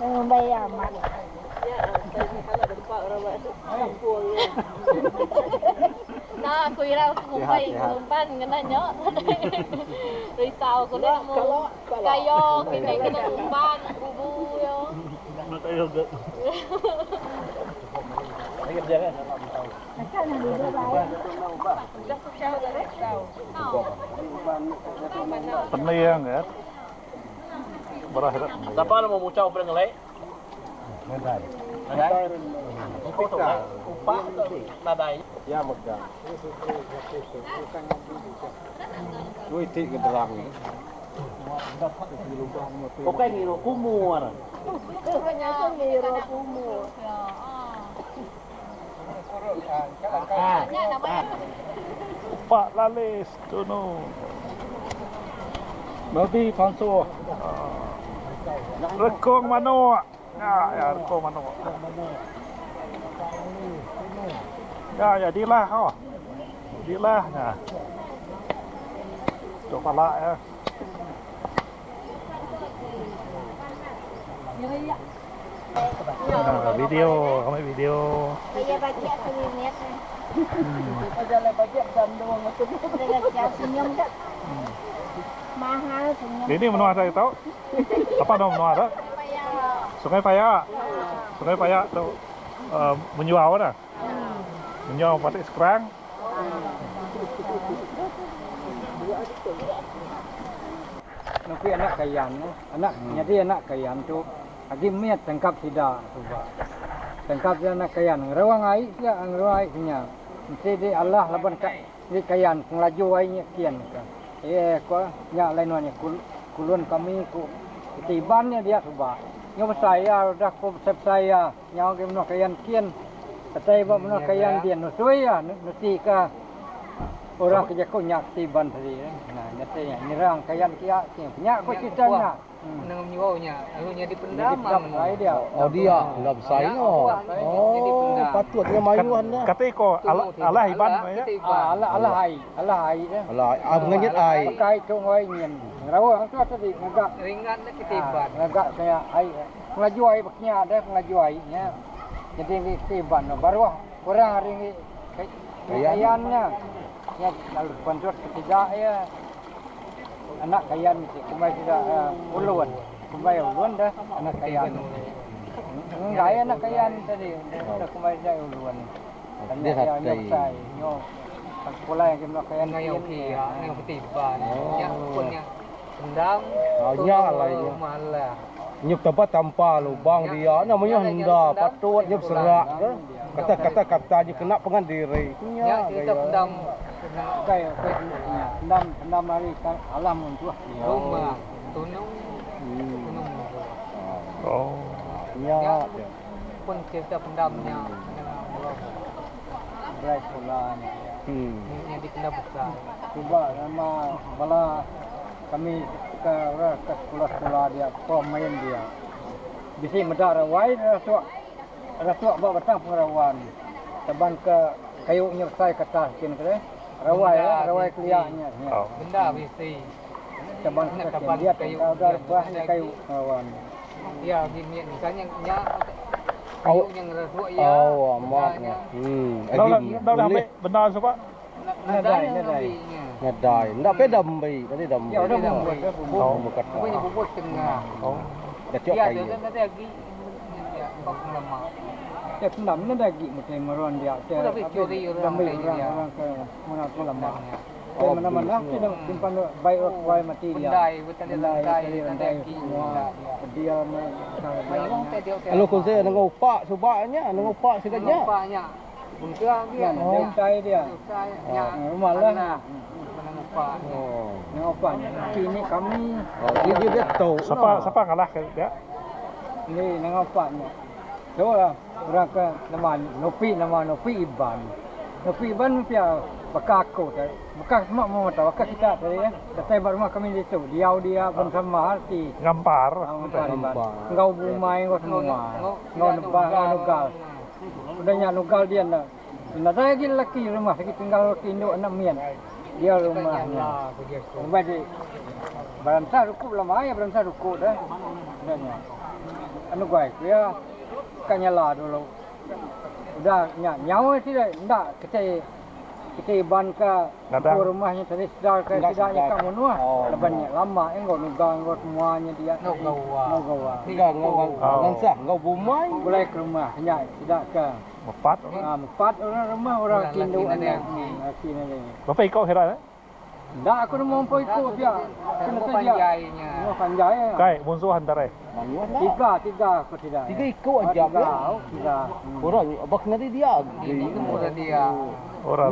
Ngumbai amat. Nah, aku irau aku ngumbai umpan ngena nya. Risau aku deh nemu kayo kini kena umpan bubu yo. Pening ya. Berah ira. Sapa nama muchau peda ngelai? Nadai. Nadai. Upa tu upa tu nadai. Ya mega. Dua iti ke derang ni. Ukai ngiru kumur. Ngiru kumur. Upa lalis tunu. Babi pansuh. Rekung manuk. Nya ya rekung manuk. Nya ya dilah oh. Dilah nya. Tu pala ya. Nah, video, kami video. Bayar bajak seminit. Senyum tak? Mahal senyum. Dini menua ada tu? Apa nama menua tu? Sungai Paya. Sungai Paya tu uh, menyuau dah. Menyuau Patik Sekerang. Nupi anak Kayan tu, anak nyadi anak Kayan tu agi mit tangkap sida suba. Tangkap sida anak Kayan ngeruang ai sia ngeruang ai kinya. Enti di alah laban ka di Kayan pengelaju ai nya kian ka. Ye ko nya alai nuan nya kulun kami ku iti Iban nya dia suba. Nyau besai iya udah ku besai besai iya nyau agi menua Kayan kin. Datai ba menua Kayan din nusui iya nusi ka Orang ke jaku nya ti ban tadi nah nya ti nyerang kayan kia ti nya ko cerita nya. Nang menyuau nya lalu nyadi pendam besai dia. Oh dia enda besai no. Oh patut nya mayuh enda. Kati ko alah iban ya. Alah alah ai alah ai dia. Alah ai nganyit ai. Pakai tu ngoi nyin. Ngerawa tu tadi ngaga ringan nya kiti iban. Ngaga kaya ai pengelaju ai beknya deh pengelaju ai nya. Jadi kiti iban baruh Orang ari ngi Kayan nya. Nya lalu pansut ke sida iya. Anak Kayan ti kumbai sida ulun. Kumbai ulun deh anak Kayan. Enggai anak Kayan tadi dah kumbai sida ulun. Dia Nya besai nyo pulai agi menoa Kayan Ngayau kia ngayau ketiban nya pun nya endang Nya alai nya. Nyup tempat tampa lubang dia nya mayuh enda patut nyup serak ke kata kata kata nya kena pengan diri nya cerita pendam ukai ukai pendam pendam ari alam munsuh rumah tunung tunung oh nya pun cerita pendam nya berai sekula nya nya di pendam besai cuba nama bala Kami ke orang ke sekula-sekula dia ko main dia. Bisi meda rawai rasuk rasuk ba batang pengerawan. Taban ke kayu nya besai ke atas kin ke deh. Rawai rawai kelia nya. Benda bisi. Taban ke kin dia tu udah rebah nya kayu pengerawan. Ya agi mit misalnya nya kayu nya ngerasuk iya. Oh amat nya. Hmm. Enda ulih ambi benda suba. Nadai nadai. Nadai. Enda pia dambi tadi dambi. Ya udah bubut dah bubut. Oh bukat. Apa nya bubut tengah. Oh. Dah tiok Ya kayu. tu nadai agi ya bab lama. Ya pendam nadai agi mesti meruan dia. Udah bisi curi orang Dambi lain orang dia. orang ke mena tu lama. Oh, Mana mana ti dah simpan baik orang tuai mati dia. Pendai betul dia Pendai lantai tadi nadai lantai agi. semua pedia me Mayuh teh dia Lalu ku saya nengah upak suba nya, nengah upak sida nya. Upak nya. Bungka agi Nya nya. utai dia. Utai nya. Rumah lah. Menang upa nya. Nang upa nya. Kini kami. Oh, dia dia dia tahu. Sapa sapa ngalah ke dia? Ni nang upa nya. Tu lah orang ke nama Nopi nama Nopi Iban. Nopi Iban pia baka aku tadi. Baka semua mu tahu baka kita tadi ya. Datai ba rumah kami ditu diau dia bersama arti. Ngampar. Ngampar. Enggau bumai enggau semua. Enggau nebang enggau nugal. Udah nya nugal dian dah. Nadai agi lelaki rumah sigi tinggal ke indu anak mit dia rumah nya. Ubat di berantah ruku belama iya berantah ruku deh. Udah nya. Anu guai ku iya ka nyala dulu. Udah nya nyau sida enda kitai kitai iban ka empu rumah nya tadi sedar ka sida nya ka munuh laban nya lama iya enggau nuga enggau semua nya dia tadi enggau gawa. Enggau enggau bumai. Pulai ke rumah nya sida ka. Mepat orang. Ha, mepat orang rumah orang laki indu anak ni, laki ni. Berapa iko kira eh? Ndak aku nemu empat iko pia. Kena panjainya. Rumah panjai. Kai munsuh antara. Tiga, tiga aku tidak. Tiga iko aja. Tiga, tiga. Orang abak kena dia. Orang dia. Orang.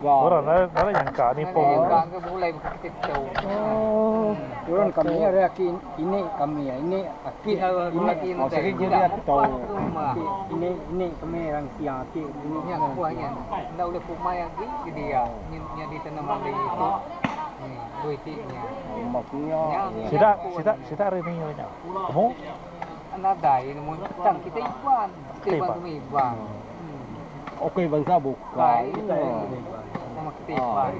Orang nara nyangka ni pun. Nyangka ke bulai begitu. Oh. Turun kami ada aki ini kami ini aki ini Oh, sekali jadi aku tahu. Aki ini ini kami orang siang aki ini. Nya kuahnya. Enda ulih pumai agi ke dia. Nya ditanam ari itu. Dua iti nya. Maknya. Sida sida sida ari ni nya. Kamu? Nadai nemu tang kita Iban. Kita Iban semua Iban. Okey bangsa bukai. Sama kita Iban.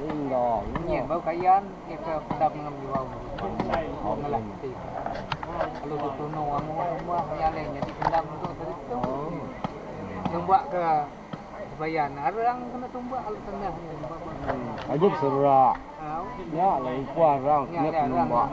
Indah. Nyin baru kayan dia ke pedam dengan jiwa. Ngalah kita Iban. Kalau tu tunu amu rumah nyaleng jadi pendam tu tadi tu. Tumbak ke sebayan. Arang kena tumbak kalau tanah ni. Ajib serak. Ya lah ibu arang kena tumbak.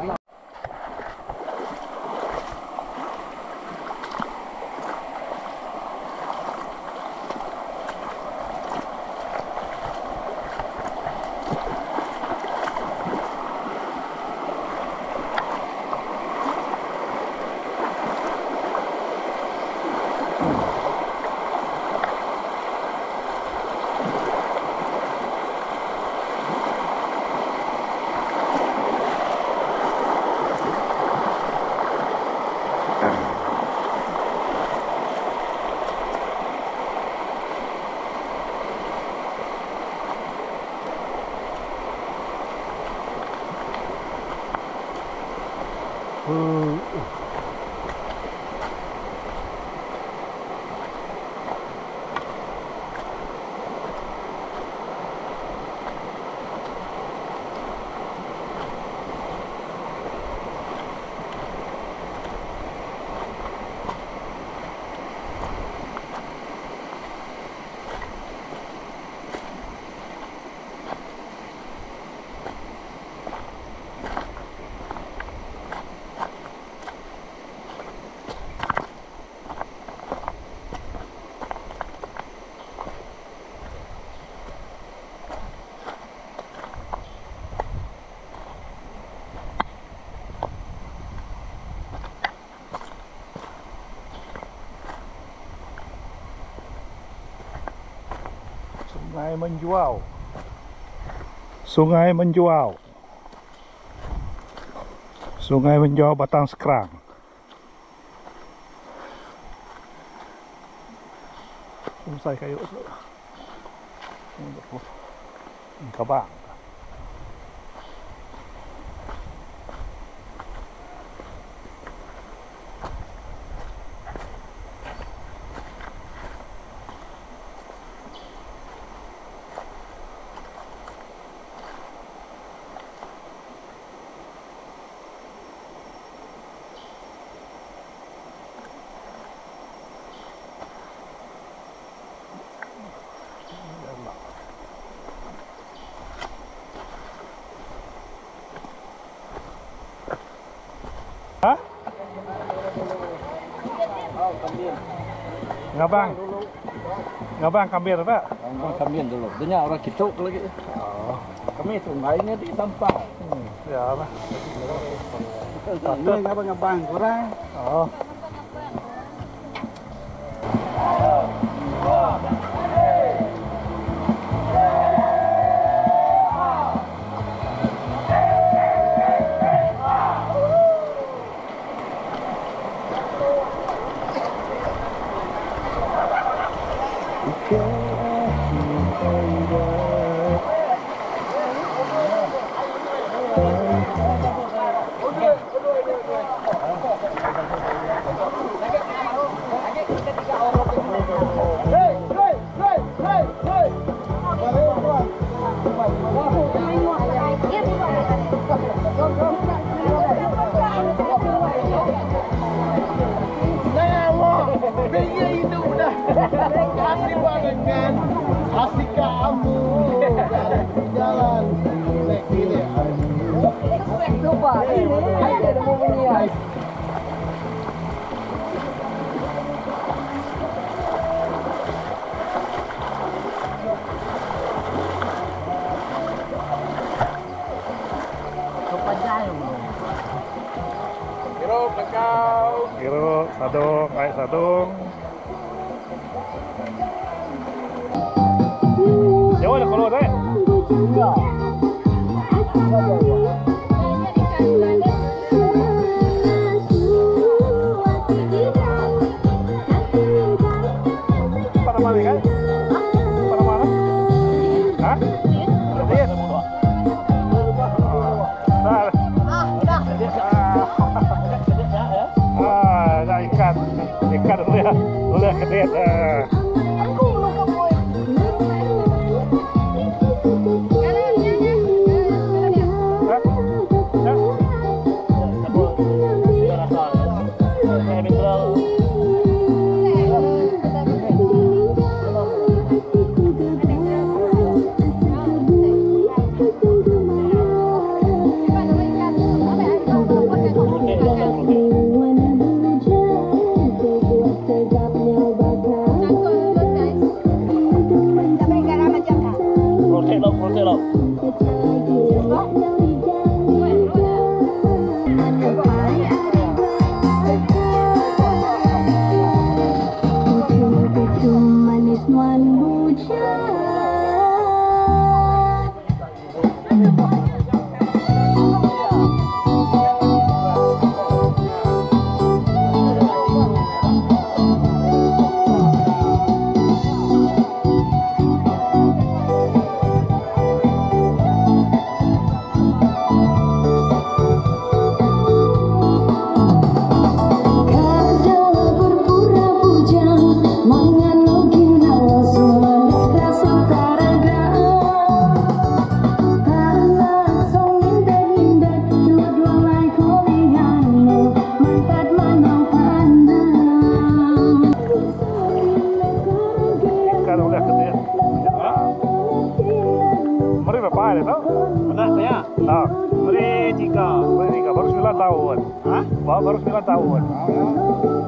Sungai Menjuau. Sungai Menjuau. Sungai Menjuau Batang Skrang. Usai kayu tu. Kabang. Ha? Ngabang. Ngabang kambir apa? Ngabang kambir dulu. Dia orang kituk lagi. Oh. Kami sungainya di sampah. Ya apa? Ini ngabang-ngabang kurang. Oh. Irup sadung ai sadung. Jauh dah keluar eh. Apa nama ni kan? Apa nama ni? Ha? Dia. Ah. Ah, dah ikan. Ikan boleh. Boleh kedet. Ah. Ha? Ha? Ikan boleh kedet. Meri berapa hari tu? Anak saya. Ah, Meri tiga. meri tiga baru 9 tahun. Ha? Baru 9 tahun. Ah.